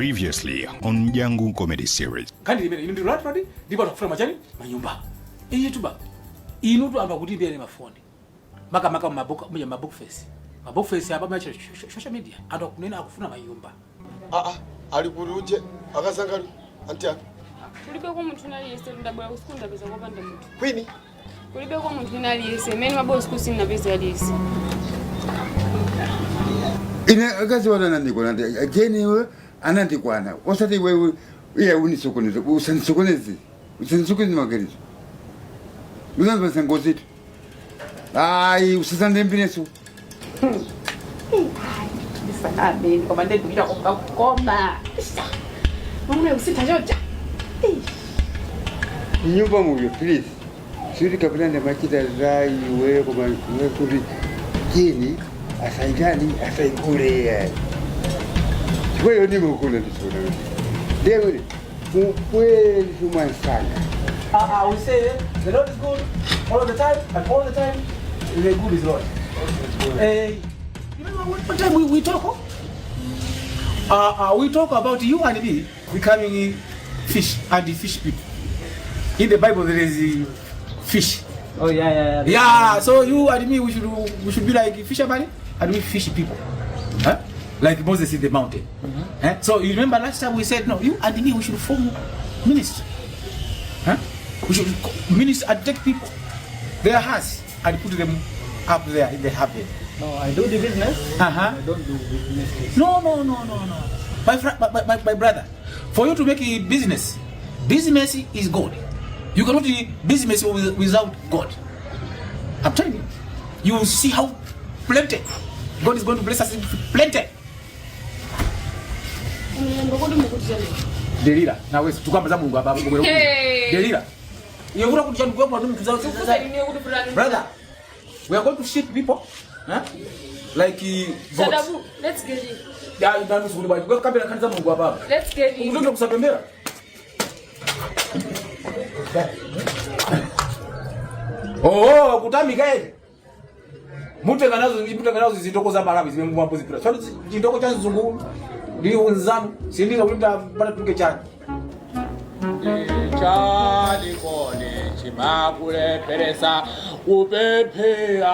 Previously on Dyangu Comedy Series. Nkhani imene inu ndi landlord, ndipo akufuna machani manyumba. Iye tuba inu tu amba kuti mbiyane mafoni, makamaka mabook muja, mabook face, mabook face apa macha social media, anthu akunena akufuna manyumba. Aa, ali kuti uje akazangali anti ake? Kulibeko munthu aliyense. Ndabwera ku sukulu, ndapeza kopanda munthu. Kwini? Kulibeko munthu wina aliyense. Imene mabwera sukulu sindinapeza aliyense. Ine akazi wanu anandikwana, jeniwe anandikwana, osati iwewe. Iye unisokoneza, usanisokoneze, usanisokoneze maganizo, uzandipasa ngozitu. Ayi, usasandembineso. Ndisaname, koma ndendikuita kukoma mamuna kusintha chocha. Nyumba muyo, please, sikuti kapena ndamachita za iwe, koma kuti jeni asaitani, asaikule yayi, chifukwa iyo ndimukula ndisona ndekuti mubwere mwansanga. We say the Lord is good all the time, and all the time the good is Lord. Hey, you remember one time we talk? We talk about you and me becoming fish and the fish people. In the Bible there is fish. Oh yeah. Yeah, so you and me, we should be like fishermen and we fish people. Huh? Like Moses in the mountain. Eh? So you remember last time we said, no, you and me, we should form ministry. Huh? We should minister and take people, their hearts, and put them up there in the heaven. No, I do the business. I don't do business. No. My brother, for you to make a business, business is God. You cannot do business without God. I'm telling you. You will see how plenty God is going to bless us with plenty. Mlembo, kodi mukuti chani? Delila, nawe tukamba za Mulungu apa. Hey. Delila. Yevura kuti chani kwa mtu za Kufusa ine kuti fulani. Brother, we are going to ship people, huh? Like goats. Sadabu, let's get in. Ya, ndanu sukuli bwa. Kwa kapela kanisa Mulungu apa. Let's get in. Ukutoka kusapembera. Oh, kutamika ere. Mutenga nazo, mutenga nazo zindoko za Malawi zimene mumapozipira. Tsopano chindoko cha mzungu ndi unzanu sindika kuti pata tuke chani. Chani kodi chimakulepheresa kupemphera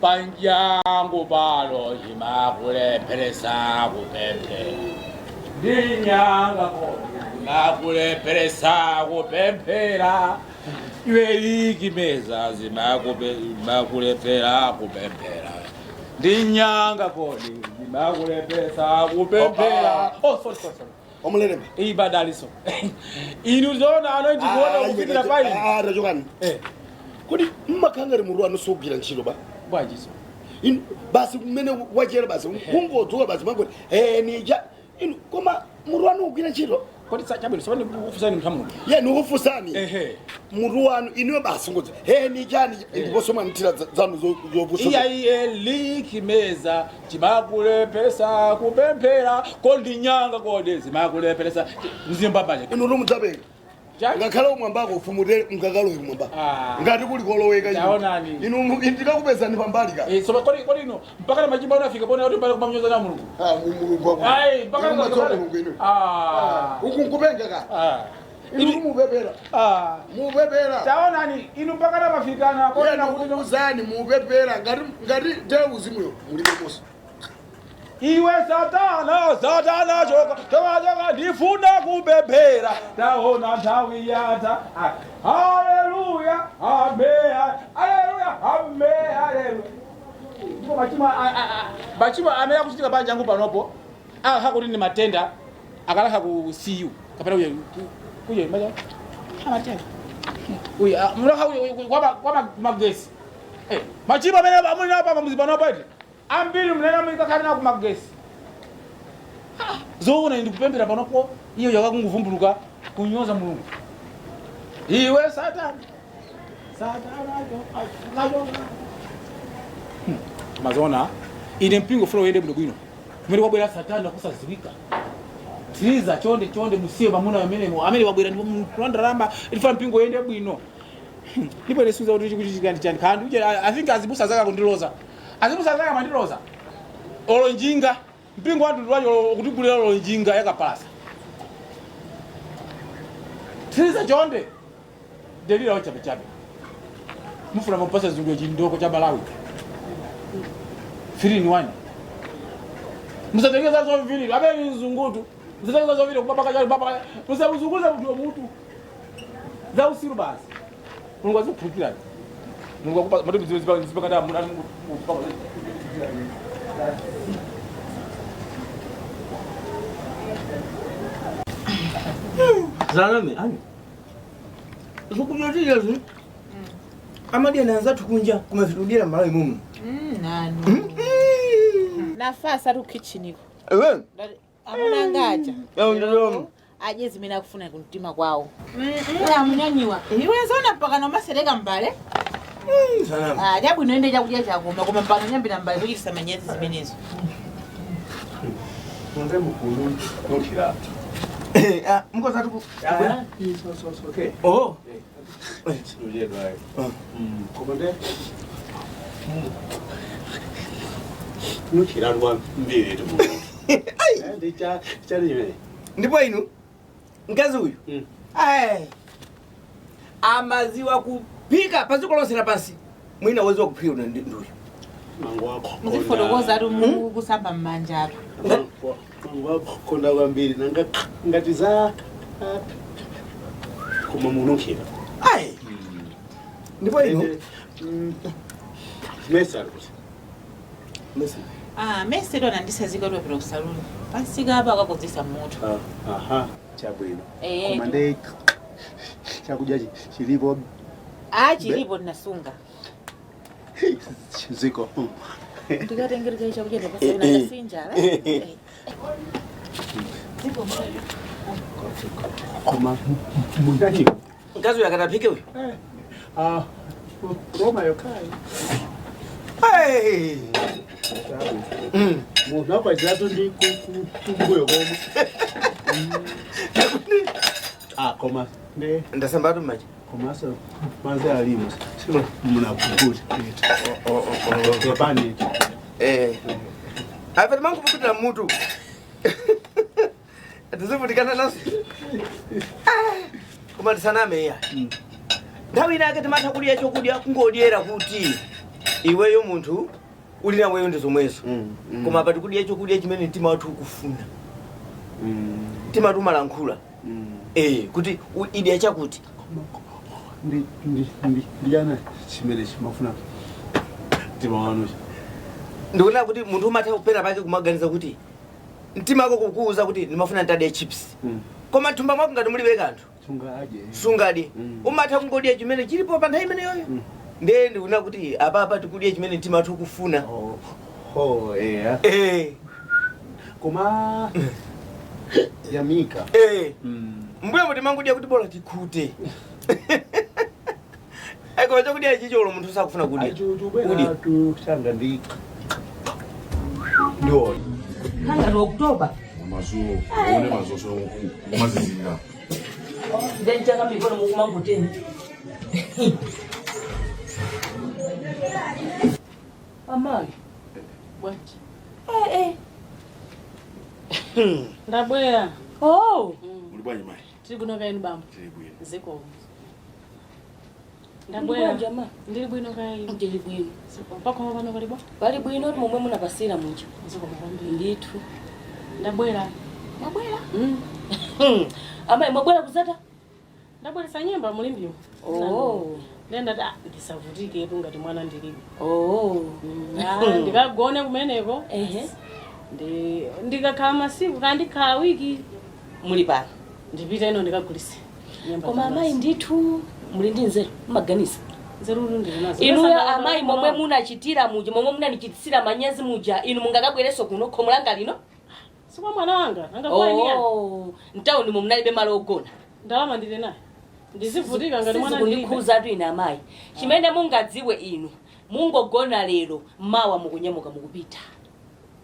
panjangu pano? Chimakulepheresa kupemphera ndi nyanga kodi? Chimakulepheresa kupemphera iwe ikimeza? Zimakulephera kupemphera ndi nyanga kodi? Zimakulepheresa kupemphera? Oh, sorry, sorry, sorry. Omulelemba. Ibadaliso inu zoona anoitikuona kufikira paini. Tachokani. Eh. Kodi mmakhangati mutu wanu sugwira ntchito ba? Bwanjiso? Inu basi mmene wachera basi kungodzuka basi mangoti nija inu, koma mutu wanu ugwira ntchito? Kodi chabwino, sopani kufusani mthamuno. Ye, nikufusani. Ehe. Mutu wanu inuyo basi ngodzi nijani, ndiponso mwanithira zanu zopusa. Iya, likimeza chimakulepesa kupemphera kodi nyanga kodi zimakulepesa mzimbabanje? Inu lumudzapenga. Chani? Ngakhale umwambako ufumutere mkakalowe kumwamba. Ah. Ngati kuli koloweka inu. Taonani. Inu ndikakupezani pambali ka. Eh, so kodi ino mpaka na machimbo anafika pona kuti pale kumamnyoza na Mulungu? Ah, Mulungu wako. Ai, mpaka Inu mumadziwa Mulungu inu. Ah. Uku nkupenga ka. Ah. Inu mupepera. Ah. Mupepera. Taonani inu mpaka na mafikana kodi na kuti Ndikuzani, mupepera ngati teuzimuyo mulibe moso. Iwe Satana, Satana, choka, choka, choka! Ndifuna kupemphera. Taona nthawi yatha. Ah, haleluya, amen, haleluya, amen, haleluya. Ndipo machimo machimo amene akuchitika banja yangu panopo akakhala kuti ndi matenda, akalakha ku cu kapena kuye kuye macha amatenda uyu mulakha uyu kwa magesi. Eh, machimo amene amuli napo pamuzi panopo iti ambiri mnena mukakhala ku magesi. Zoona ndikupemphera panopo, iyo yakakunguvumbuluka kunyoza Mulungu. Iwe Satana, Satana, choka! Mazona ine mpingo funa uyende bwino bwino, kumene kwabwera Satana kusaziwika. Tiriza, chonde chonde, musiye pamuna amenemo amene wabwera ndipo mulandalamba. Ilifuna mpingo uyende bwino, ndipo ine suza kuti chikuchitika chani kandi uje. I think azibusa zaka kundiloza, azibusa zaka mandiloza olo njinga. Mpingo wanthu wacho kutigulira lolo njinga yakapalasa. Tiriza chonde. Delila wachabe chabe. Mufuna mupasa zungu chindoko cha Malawi. 3 in 1. Musategeza zovili, abe ni nzungutu. Musategeza zovili kubaba kacha baba. Musazunguza mtu wa mtu. Za usiru basi. Mungu azikuphukira. Mungu akupa matu zipa zipa kada mungu Mungu. Zaname ani. Zokujotira amadya nanza tukunja kumafirudira malawi mumu. Nanu. Nafasa tu kitchen iko. Ewe. Amuna ngaja. Ndio. Aje zimene akufuna kumtima kwawo. Amunyanyiwa. Iwe zona mpaka nomasereka mbale. Salama. Ah, jabu inoende chakudya chakoma koma mpaka nyambira mbale kuchitisa manyazi zimenezo. Munde mukulu nokira. Ah, mko zatu ku. So okay. Oh. Ujedwa. Komande. Nokira rwa mbiri tu. Ai. Ndi cha cha ni. Ndipo inu mkazi uyu. Ai. Amaziwa kupika pazikolosera pansi. Mwina wezo kupika nduyu. Mangu wako. Muzifotokoza ari kusamba mmanja apa. Mangu wako konda kwambiri nanga ngati za koma munokira. Ai. Ndipo inu Mesa kuti. Mesa. Ah, mese dona ndisazika lwapira kusaluni. Pasika apa akakodzesa moto. Aha, chabwino. Koma ndi chakudya chilipo. Ah, chilipo ndinasunga. Ziko. Ndikatengereka chakudya ndapasina ndasinjala. Ziko. Koma mundanyi. Mkazi uyu akatapike uyu. Ah, Roma yokai. Hey. Munhu akwazira ndi kumbuyo komwe. Ah, koma ne ndasamba tu maji. Koma so manze alimo. Sio mnakukuta. Oh. Bani. Eh. Afa mangu kukutira mutu. Tizivutikana naso. Koma tisaname ya. Nthawi inake timatha kudya chokudya kungodyera kuti iweyo munthu uli naweyo ndi zomwezo. Koma pati kudya chokudya chimene mtima wathu ukufuna. Mtima tumalankhula. Kuti idya chakuti. Ndi ndiyana chimene chimafuna mtima wanu. Ndikuona kuti munthu umatha kupera pake kumaganiza kuti mtima wako kukuuza kuti ndimafuna nditadye chips. Koma thumba mwako ngati mulibe kanthu. Sungadye. Sungadye. Umatha kungodya chimene chilipo pa nthawi imeneyoyo. Ndiye ndikuona kuti apapa tikudya chimene mtima wathu ukufuna. Oh, eh. Eh. Koma yamika. Eh. Mbuya muti mangudya kuti bola tikhute. Aiko chakudya chicholo munthu sakufuna kudya. Kudya. Tusanga ndi. Ndio. Kanga ni Oktoba. Mazuo, uone mazuo so mazizinga. Ndenchanga mikono mukumanguteni. Amai. Bwanji. Eh. Ndabwera. Oh. Muli bwanji mai? Tiri bwino kaini bambo. Tiri bwino. Ziko. Ndabwera. Ndiri bwino kaini. Ndiri bwino. Ziko. Pakoma pano pali bwa? Pali bwino momwe munapasira muja. Ziko kwambiri. Ndithu. Ndabwera. Mwabwera? Amai mwabwera kuzata? Ndabweresa nyemba mulimbiro. Oh. Ndenda ndisavutike tu ngati mwana ndilibe. Oh. Ndikagone kumeneko. Ehe. Ndikakhala masiku kandikhala wiki. Muli pano. Ndipita ino ndikagulise. Koma amayi ndithu muli ndi nzeru mumaganiza. Nzeru ndili nazo. Inuyo amayi momwe munachitira muja momwe munanichititsira manyazi muja inu mungakabwereso kuno khomo langa lino? Sikwa mwana wanga angakwani ya. Oh, mtawuni munalibe malo ogona. Ndalama ndili nayo. Ndizivutika ngati mwana ndilibe. Ndikhuza tu ine amayi. Chimene mungadziwe inu mungogona lero mawa mukunyamuka mukupita.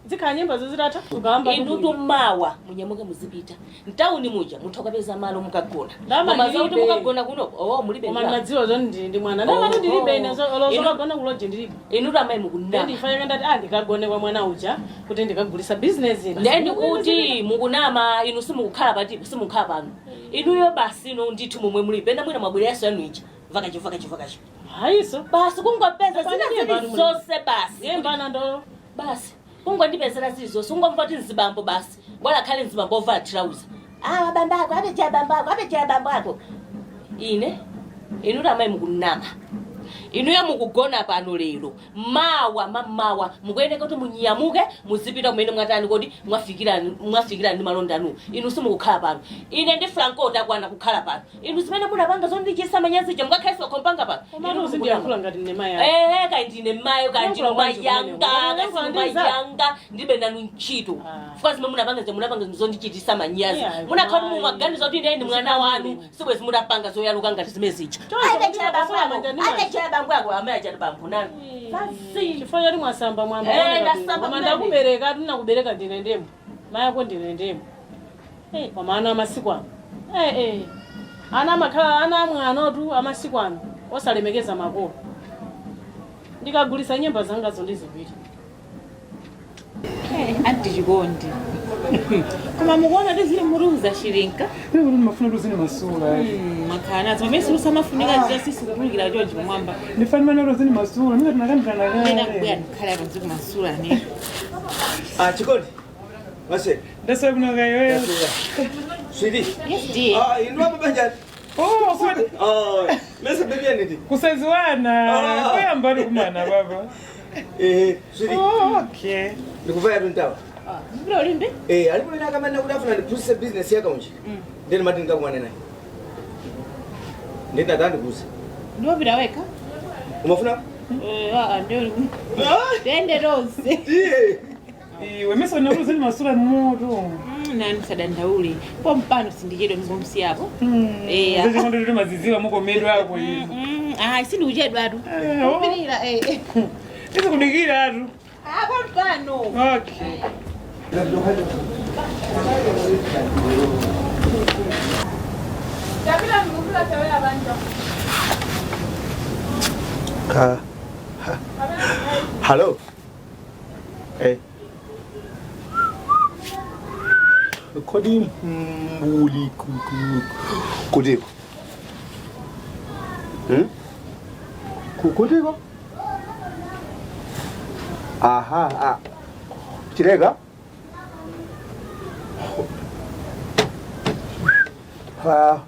Zikhala nyemba zozitatha ukahamba. Inutu mawa munyamuke muzipita mtawuni muja mutha ukapeza malo mukagona. Ndama Koma zakuti ndilibe. mukagona kuno, oh, mulibe Koma ndalama. ndadziwa zoti ndili ndi mwana. Ndamatu ndilibe ine zokagona kuloji ndilibe. Inutu amayi mukunama. Ndifanyaka ndati ah ndikagone kwa mwana uja kuti ndikagulisa bizinesi ina. Ndiye ndikuti mukunama inu, simukukhala patipo, simukukhala pano inuyo basi. Ino ndithu momwe mulibe ena mwina mwabwereranso yanu ija vakachi vakachi vakachi. Hayiso. Basi kungopeza zina Pano zili pano zonse basi. Yembana ndolo. Basi kungondipezera zili zonse, ungomva kuti mzibambo basi bwala khale mzibambo ovala trauza, ah, abambo ako apeja, abambo ako apeja, abambo ako. Ine inutu amayi mukunama inuyo, mukugona pano lero, mawa mamawa mukuyeneka kuti munyamuke muzipita kumene mwatani kodi mwafikira ndi malonda anu. Inu simukukhala pano. Ine ndi Franco takwana kukhala pano. Inu zimene munapanga zondichisa manyazijo mukakhalenso kompanga pano. Komatu uzindiyankhula ngati ndine mayi ako. Ehe, kaya ndine mayo, kaya ndine Yankhula bwanji mayanga, kumene? kasi mayanga ndibe nanu ntchito. Fuka zimene munapanga zija munapanga zondichitisa manyazi. Yeah, Munakhala kuti mayi. mumaganiza kuti ine ndi mwana wanu, sibwezi munapanga zoyaluka ngati zimene zija. Choncho Apechera bambo ako, manja ndi manja. apechera bambo ako, amayi achati bambo nanu. Chifukwa choti mwasamba mwamba. Eh, Kuoneka bwino. ndasamba Koma kumene. ndakubereka, tinakubereka ndine ndemo. Mayi ako ndine ndemo. Eh, koma ana amasiku ano. Eh, eh. Ana amakhala ana amwanotu amasiku ano osalemekeza makolo. Ndikagulisa nyemba zangazo ndizipita. Anti chikondi, koma mukuona tizili muruza chilinka. Mafuna tuzine masula. Mwakhala nazo pamene sulusa mafunika zija sisi kutulukira chonchi kumwamba. Ndifani mana tuzine masula mina tinakambirana Ndena kale. kubwera ndikhala apa nzikumasula ne. Ah, chikondi. Wase. Ndasabinoka iweyo. Sweetie. Yes, dear. Ah, inu apa banjani? Oh, kodi. Ah, mese baby aniti. Kusaziwana. Ah. Kuyamba ali kumana baba. Eh, sweetie. Oh, okay. Ndikuvaya tuntawa. Mpira ulimbe? Eh, alipo ina kama nakuti afuna ndiphunzitse business yaka unje. Ndeni mati ndikakumana naye. Ndeni tata ndikuze. Ndiwopita wekha? Umafuna? Eh, ah, ndio. Tende tonse. Tiye. Iwe mese unaruzini masula moto. Nani sadandaule. Pompano sindichedwa ndingomsiyapo. Eh. Ndechikondo tuli maziziwa mukomedwa ako izi. Ah, sindikuchedwatu. Eh, oh. Kupirira eh. Izikudikira atu. Ah, pompano. Okay. Tapita ndikufuna tawera banja. Ka. Hello. Eh. Kodi mbuli kutiko. Hmm? Kutiko? Aha, ah. Chileka? Ah,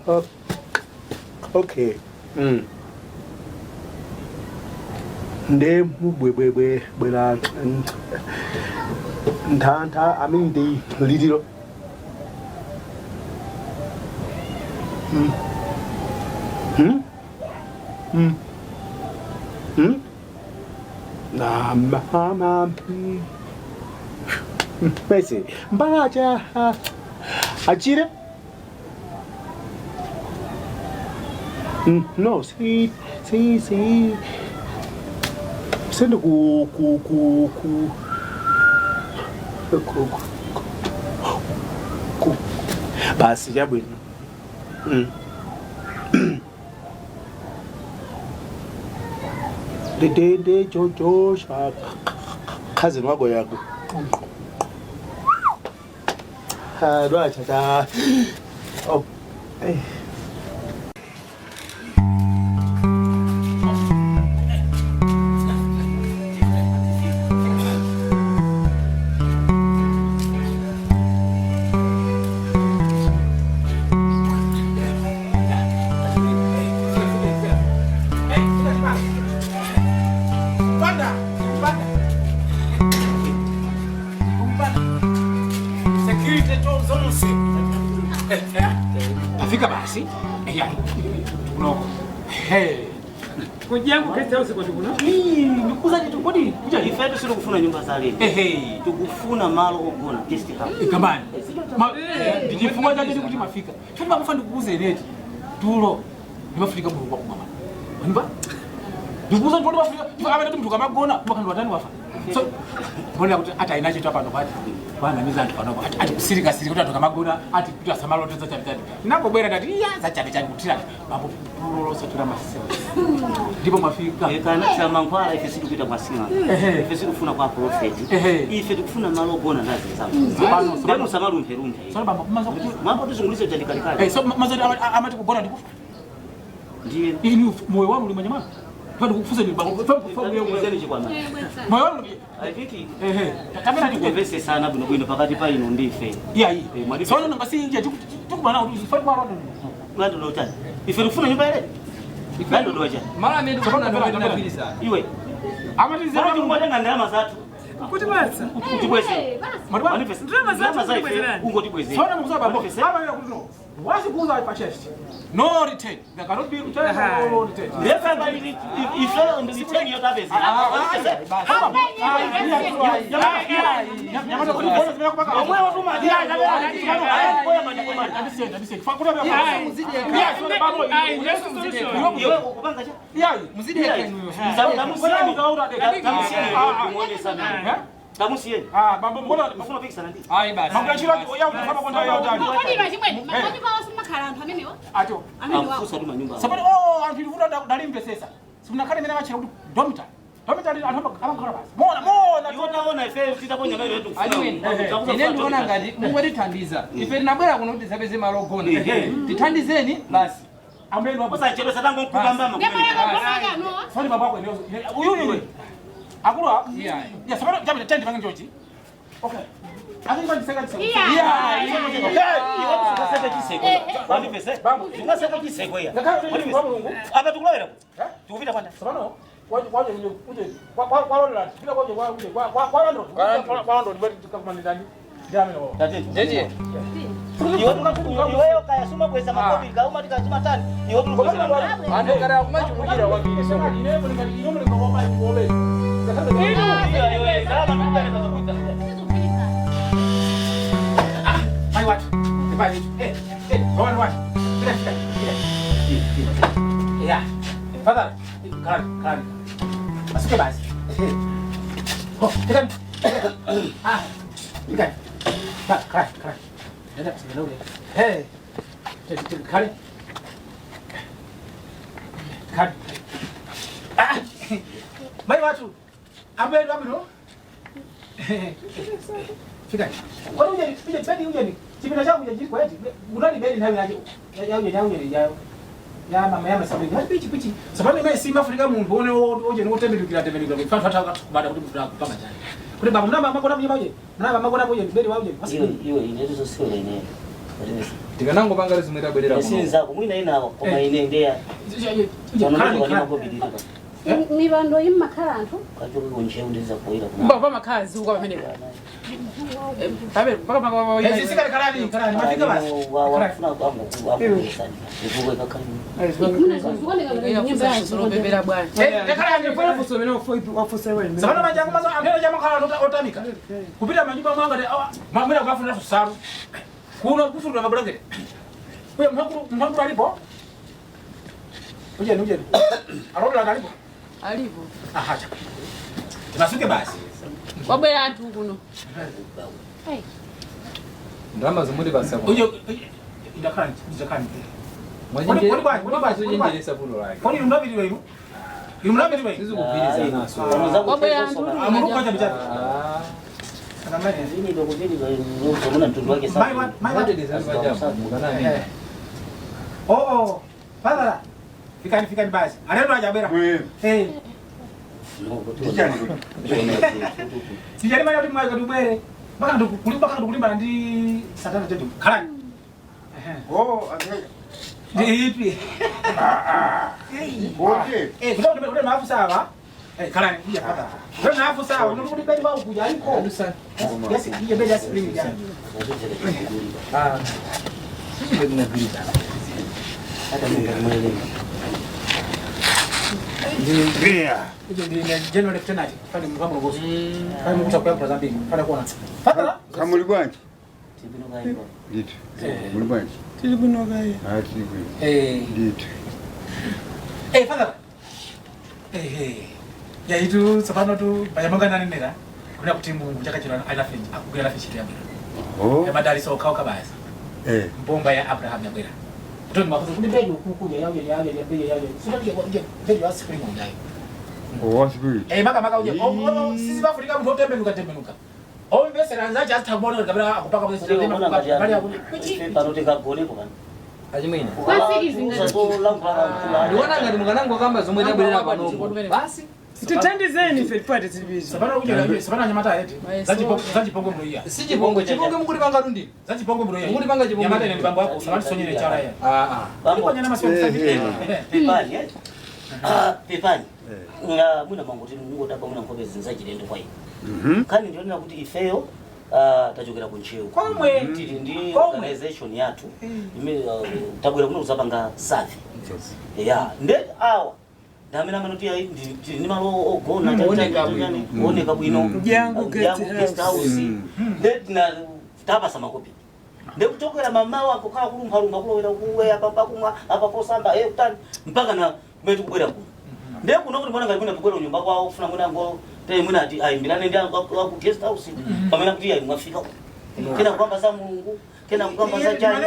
okay. Nde mubwebwebwe bwera ntha amene ndi litiro. Mm. Mm. Na mama. Mese, mbalacha achire. No, si si si. Sendo ku ku ku ku ku ku basi chabwino. Ndende jojo cousin wako yako. Ah, lwacha ta. Oh. Eh. Panda, panda. Kumpanda. Security zonse. Tafika basi. Ya. Kunoko. Hey. Kujangu guest house kwati kuno. Ndikuza chitu kodi kuja ife tu sikufuna nyumba za leni. Ehe. Tikufuna malo ogona guest house. Ikamani. Ndichifukwa chake ndikuti mafika. Choti makufa ndikuuze ineti. Tulo. Ndimafika mulungu wakumama. Wanimba? Ndikuuza ndikuti mafika. Chifukwa amene mtu kamagona, umakhandwa tani wafa. So mbona kuti ati aina chito pano kwati wanamiza anthu panopo ati ati kusirika sirika kuti anthu kamagona ati kuti asamalote za chabe chabe. Nangobwera ndati iya za chabe chabe kutira bambo lolosatura masewa. Ndipo mwafika. Kana chamankhwala ife sitikupita kwa sing'anga. Ife sitikufuna kwa profeti. Ife tikufuna malo ogona ndazi Pano, zangu. Ndenu samalumphelumphe. So bambo mazo kuti Mambo tizungulise chalikali. Eh, so mazo amati kugona ndikufa. Ndiye. Inu moyo wanu uli manyamala. Pano kufuza ni bambo. Kufuza chikwama. Moyo wanu I think ehe. Tamena tikumvese sana bwino bwino pakati pa inu ndi ife. Iya iyi. So nanga si nje tikubana kuti ifai kwa rodo. Lando lotani. Ife tikufuna nyumba ile. Lando locha. Mara amene tikufuna ndinagwirizana. Iwe. Amati zero tikumatenga ndalama zathu. Kuti basa. Utibweze. Ndalama zathu tibwezerani. Ungotibweze. Sona mukuza bambo. Ama yeye kuti no. Wasikuza pa chest. No return. There cannot be return. No return. Ndefamba ife ndi return yotapeza. Sapano oh anthu ilivuta ndalimvesesa. Simunakhale mene amachera kuti dormitory. Dormitory anthu amakhala basi. Mona mona Iwotaona ife titaponya nayo yetu. Ine ndikuona ngati mungotithandiza. Ife tinabwera kuno kuti tisapeze malo ogona. Tithandizeni basi. Amene wapo. Usachedwe satango mkubambama. Sorry baba wako uyu uyu. Akulu a? Yeah, sapano jamani tendi pange njochi. Okay. Akini kwa chiseka chiseka. Yeah. Iwe chiseko. Wandipese. Ungaseka chiseko ya. Apa tikulowera. Tikupita kwanda. Sapano waje uje kwa kwa bila kwaje kwa uje kwa kwa kwa ndo kwa ndo ndikakumanizani. Ndamene wao. Jeje. Iweyo kaya suma kweza makobi kauma tikachima tani. Iwe tulikweza. Anthu kaya kumachulukira kwambiri soko. Mai watu. Eh, eh, one one. Fika fika. Yeah. Father, kali kali. Masuke basi. Oh, fika. Ah. Fika. Ba, kali kali. Nenda kusimama ule. Hey. Kali. Kali. Ah. Mai watu. Ambe ambe. Fika. Kwa nini uje bedi uje ni? Chipinda changu uje kwa eti. Unani bedi nawe yaje. Ya uje ya uje ya. Ya mama ya masabi. Pichi pichi. Sababu mimi si Afrika munthu one uje notembetukira tembetukira kufa hata kubada kuti mtu akupanga chani. Kuti baba mna mama kona mnyama uje. Mna mama kona uje bedi wa uje. Iwe inezo sio ine. Tikanango panga zimwe tabwerera kuno. Sinza kumwina ina koma ine ndeya. Mibando imakhala anthu. Kachoka kunje ndiza kuira kuna. Mbava makhazi uko pamene. Tabe paka paka. Sisi kalani kalani mafika basi. Wafuna kwangu kuwa sani. Ndikuwe kakali. Nyumba bwana. Eh kalani Funa fuso mene wafusa wewe. Sabana majangu mazo amene jamakhala otamika. Kupita manyumba mwanga mamwera kafuna susaru. Kuno kufundwa mabulangete. Uye mhankuru alipo? Uje uje. Arola alipo? Alipo. Aha. Masuke basi. Wabwera anthu kuno. Ndalama zimuli basa kuno. Uje ndakani ndakani. Mwajenjeresa pulo lake. Kwani mnabiri wewe? Mnabiri wewe? Sizikugwiriza naso. Wabwera anthu. Amuruka chabichabi. Oh oh. Fadhala. Fikani fikani basi. Alendo ajabera. Eh. Sijali mali kuti mwaika tubwere. Mpaka ndikulimba mpaka ndikulimba ndi satana chetu. Khalani. Oh, ndi ipi? Oje. Eh, kuti kuti mafu sawa. Eh, khalani kuja fadhala. Kuti mafu sawa, kuti bedi wao kuja aliko. Yes, iye bedi spring ya. Ah. Sisi ndinagwiriza. Hata mimi mwelewe. Yeah. General Lieutenant, fani mkambo ngoso. Fani mkuta kwa kwa Zambia, fani kuona. Fadhala. Kamuli bwanji. Nditu. Muli bwanji. Tili kuno kai. Ah, tili kuno. Eh. Nditu. Eh, fadhala. Eh eh. Ya itu tsopano tu panyamanga nanenera kuna kuti Mulungu chaka chino anafe akugwira nafe ntchito yabwino. Oh. Madalitso okhaokha basi. Eh. Mbomba ya Abraham yabwera. Kutoni mafuta kuti mbeju kukuja yaje yaje yaje yaje. Sio nje mbeju wa spring ujayo. Oh, spirit. Eh maka maka uje. Oh sisi bafurika mtu otembenuka tembenuka. Omvesera nzachi asitha kapena akupaka Kuti pano tikagonepo pano. Achimwene. Ndikuona Ndikuona ngati mukanangokamba zomwe tabwerera panopo. Basi. Tithandizeni ife tipate tilibizo. Sapana uje sapana anyamata eti. Zachipongo mloiya. Si chipongwe, chipongwe mukuti panga tundi. Zachipongo mloiya. Mukuti panga chipongwe. Nyamata ine mbango wako usabati sonyere chala ya. Ah ah. Bambo. Pepani eh. Ah, pepani. Nga mwina manguti mungodaba mwina nkhope zinzachilendo kwa ine. Kani ndionera kuti ifeyo tachokera ku Ntcheu. Komwe. Tili ndi Komwe. organization yathu imene tabwera kuno kuzapanga survey. Ya, nde awa ndamene amanoti ayi tili ndi malo ogona Oneka bwino. oneka bwino. Mjangu guest Guest house. Nde tina tapasa makopi. Ndekuchokera mamawa akukhala kulumphalumba kulowera kuwe apa pakumwa apa posamba eh kutani mpaka na kumene tikubwera kuno. Ndiye kuno kuti mbona ngati mwina kubwera kunyumba kwawo kufuna mwina ngo te mwina ati ayimbirane ndi aku guest house pamene kuti ayi mwafika kena kukamba za Mulungu kena kukamba za chani.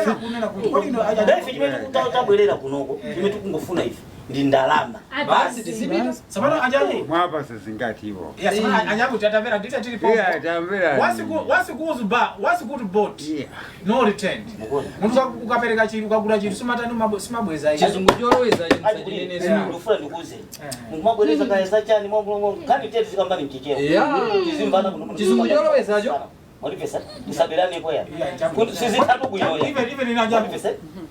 Ndiye ife chimene tabwerera kunoko chimene tikungofuna ife ndi ndalama. Basi tizipita. Sapano anjangu. Mwapasa zingati iwo. Ya sapano anjangu tatamvera ndita tili pompo. Yeah, tamvera. Wasikuzu ba wasikutu bot. No return. Munthu ukapereka chinthu ukagula chinthu simatani simabweza iye. Chizungu choloweza chimusachineneso. Ndikufuna ndikuwuzeni. Mukumabwereza kaya za chani mwamulongo kani tete tikambani mchichewa. Yeah. Tizimvana kuno. Chizungu cholowezacho. Mwandipesa tisaberaneko ya. Kuti sizithatu bwino ya. Even ine anjangu.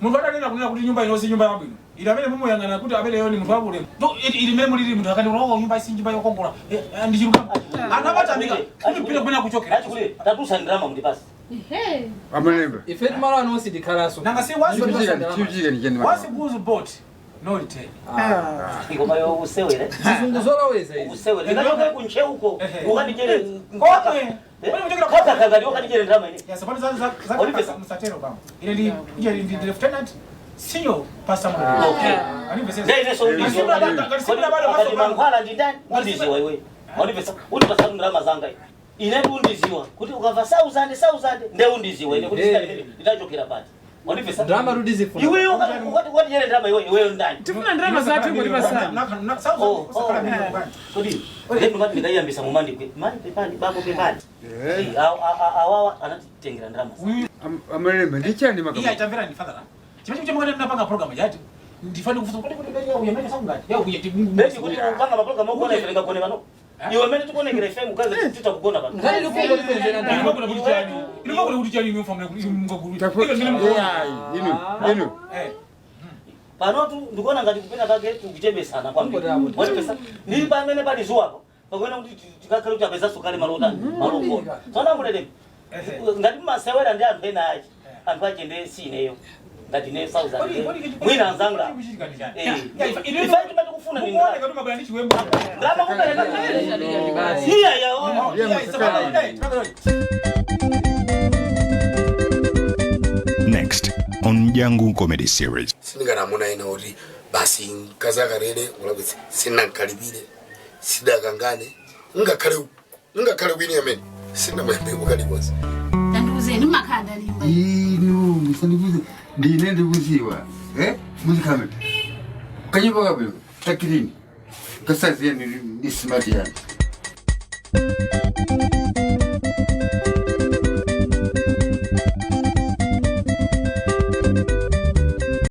Munthu adanena kunena kuti nyumba ino si nyumba yabwino. Ili amene mumuyang'ana kuti amene ni munthu wabwino. To ili mene mulili munthu akati oh nyumba si nyumba yokongola. Ndi chiluka. Anthu amatamika kuti pita kumene akuchokera. Achikuli tatusa ndalama mundipasi. Amalemba. Ife timalo ano sitikhalaso. Nanga si Chiuchika ni cheni. wasikuzu bot. No return. Ngoma yo usewere. Chizungu zoloweza izi. Usewere. Ndikachoka ku Ntcheuko ukandichere. Komwe. Kaka kangati ukandichere ndalama ine. Ya sapano za za za msatero bambo. Ile ndi ile ndi lieutenant senior pastor Mulungu. Okay. Anipesa. Nde ineso undiziwa. Akati mankhwala ndi ndani? Undiziwa iwe. Mwandipesa undipasa ndalama zanga ine. Ine ndi undiziwa kuti ukamva 1000 1000 nde undiziwa ine kuti sitali nditachokera pati. Mwandipesa. Ndalama tudizifuna. Iwe ukati ukati ndalama iwe iwe ndani? Tifuna ndalama zathu kuti pasana. Kodi lero ngati ndikayiyambisa mumandikwe mani pepani babo pepani. Awawa anatitengera ndalama. Amalemba ndi chani Iya makamba. itamvera ni father. Chimene chimene ndinapanga program yati ndifane kufusa kuti kuti ya uyamene sakungati. Ya uye Beti kuti kupanga maprogram ogona ife tingagone pano. Iwe mene tikuonekera ife mukazi titakugona pano. Nkhani likungo lipenzera ndalama. Ilimo kuti chani. Ilimo kuti chani imwe family mungaguru. Tafu. Inu, inu. Eh. Panotu ndikuona ngati kupena pake tikuchebesana kwambiri. Mwandipesa ndili pamene pali zuwapo. Pakuona kuti tikakhale kuti apezaso kale malota malogona. Tsono amulere ngati mmasewera ndi anthu ena achi. Anthu achi ndi sineyo. Ngati ne 1000. Mwina anzanga. Ife timati kufuna ndi Muone kati mabwana ndi chiwembu. ndalama kupereka. Iya ya. Next on Jangu Comedy Series. Sindingaramuna ena kuti basi nkazakalere kulakwitsa sinankalipire sidakangane ngakhale ngakhale kwini amene sinamayambeko kalikonse. Tandiuzeni mmakhala limba. Inu musandibuze ndine ndikuziwa. Eh? Muzikame. Kanyumba kabwino. Takirini. Kasazi yani ni smart yani.